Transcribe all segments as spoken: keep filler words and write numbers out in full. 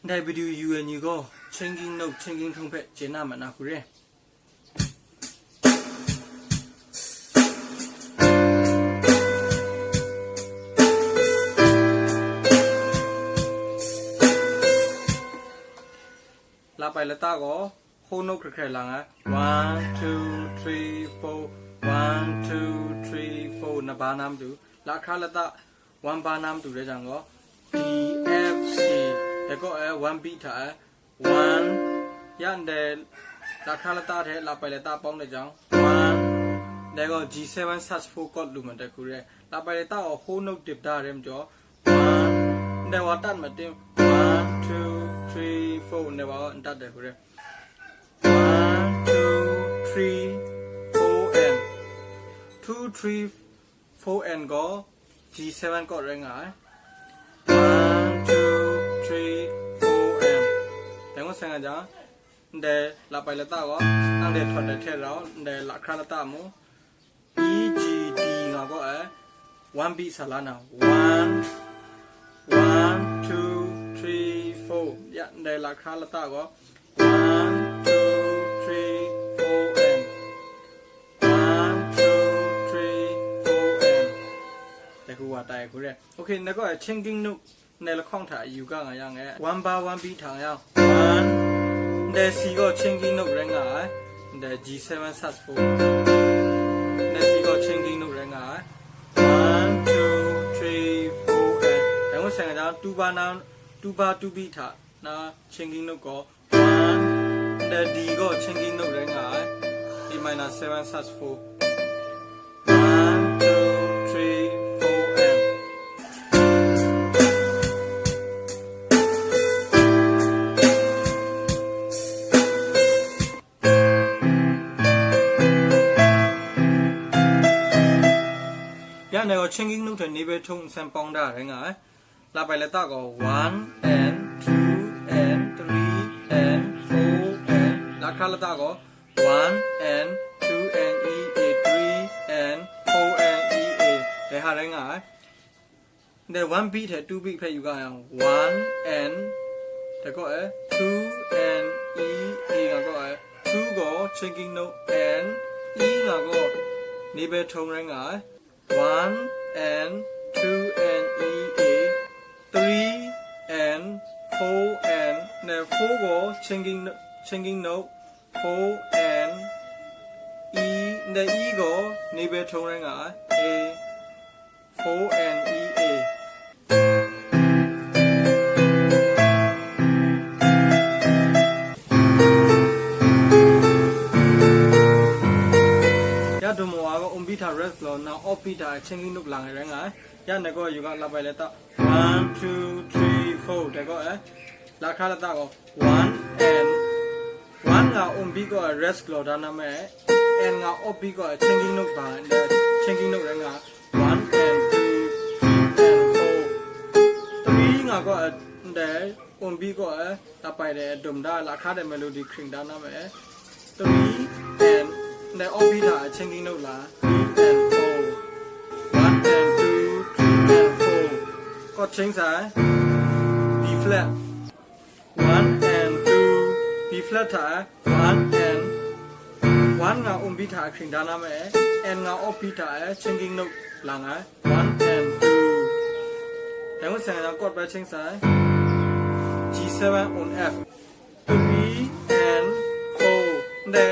W U N E gaw ချင်းကင်းနုတ် ချင်းကင်းထုံး hpe chye na ma na hku re. Lapai lata gaw whole note hkrai hkrai lang ai. One, two, three, four. One, two, three, four. Na ba na matu. Lahkra lata one bar na matu rai jang gaw, D, F, C. Dai gaw ai one beat hta ai. One. Ya ndai lahkra lata hte lapai lata pawng dai jang, one. Dai gaw G seven sus four chord lu ma dai hku re. Lapai lata gaw whole note dip da re majaw, one. Ndai wa tat ma tim, one, two, three, four. Ndai wa gaw n tat dai hku re. One, two, three, four, and two, three, four, and gaw G seven chord rai nga ai. One, two, three, four, and. Dai ngut sai nga jang, ndai lapai lata gaw, anhte htawn dai hte rau, ndai lahkra lata mu, E, G, D nga gaw ai, one beat sa la na, one, one, two, three, four. Ya, ndai lahkra lata gaw, one, two, three, four, and. One, two, three, four, and. Dai hku wa tai hku re. Okay, ndai gaw ai ချင်းကင်းနုတ် ndai lahkawng hta yu ga nga yang e. One bar one beat hta nga yang. One. Ndai C gaw ချင်းကင်းနုတ် rai nga ai. Ndai G seven sus four. Ndai C gaw ချင်းကင်းနုတ် rai nga ai. One, two, three, four, and. Dai ngut sai nga jang, two bar na, two bar two beat hta na ချင်းကင်းနုတ် gaw, one. Ndai D gaw ချင်းကင်းနုတ် rai nga ai. E minor seven sus four. One, two, three, four, and. Ya, ndai gaw ချင်းကင်းနုတ် hte နေပဲထုံး nsen pawng da rai nga ai. Lapai lata gaw, one, and, two, and, three, and, four, and. Lahkra lata gaw, one, and, two, and, E, A, three, and, four, and, E, A. Dai hta rai nga ai. Ndai one beat hte two beat hpe yu ga yang, one, and, dai gaw ai, two, and, E, A nga gaw ai. Two gaw ချင်းကင်းနုတ် and, E nga gaw နေပဲထုံး rai nga ai. One, and, two, and, E, A. Three, and, four, and. Ndai four gaw ချင်းကင်းနုတ်, ချင်းကင်းနုတ်, four, and, E. Ndai E gaw နေပဲထုံး rai nga ai. A, four, and, E, A. Ya dum mawa gaw, on beat hta rest galaw nna, off beat hta ချင်းကင်းနုတ် lang ai rai nga ai. Ya ndai gaw yu ga, lapai lata, one, two, three, four, dai gaw ai. Lahkra lata gaw, one, and, one nga on beat gaw ai rest galaw da na ma ai, and nga off beat gaw ai ချင်းကင်းနုတ် ba ai, ndai ချင်းကင်းနုတ် rai nga ai. One, and, two, three, and, four. Three nga gaw ai, ndai on beat gaw ai, lapai dai dum da, lahkra dai melody hkring da na ma ai. Three, and, ndai off beat hta ချင်းကင်းနုတ် lang, three, and, four. One, and, two, three, and, four. Chord change sai, B flat. One, and, two, B flat hta, one, and, one nga on beat hta hkring da na ma ai, and nga off beat hta ai, ချင်းကင်းနုတ် lang ai. One, and, two. Dai ngut sai nga, chord bai change sai, G seven on F. Three, and, four. Ndai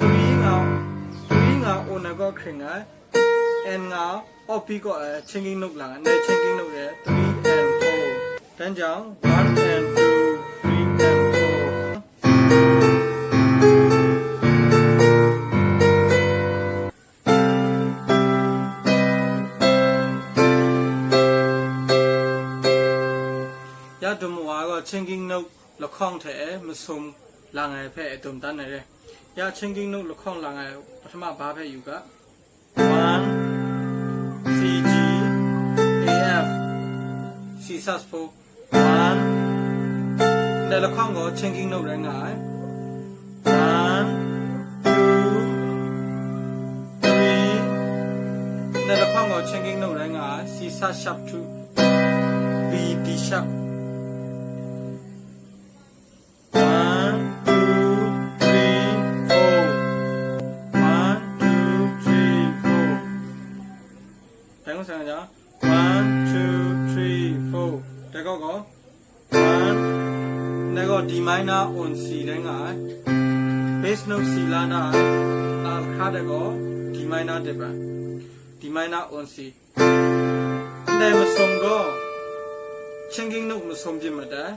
three nga, three nga on ai gaw hkring ai, and nga off beat gaw ai, ချင်းကင်းနုတ် lang ai, ndai ချင်းကင်းနုတ် rai, three, and, four. Dan jang, one, and, two, three, and, four. Ya dum mawa gaw, ချင်းကင်းနုတ် lahkawng hte e masum lang ai hpe e dum dan ai re. Ya ချင်းကင်းနုတ် lahkawng lang ai ပထမ bar hpe yu ga. One, C, G, A, F, C sus four. One. Ndai lahkawng gaw ချင်းကင်းနုတ် rai nga ai. One, two, three. Ndai lahkawng gaw ချင်းကင်းနုတ် rai nga ai. C sus sharp two, B, D sharp. Dai ngu sa nga jang, one, two, three, four. Dai gaw gaw, one. Dai gaw D minor on C rai nga ai. Bass note C la na ai. A hkra dai gaw D minor dip ai. D minor on C. Ndai masum gaw, Chyen King Nuk masum byin mat ai.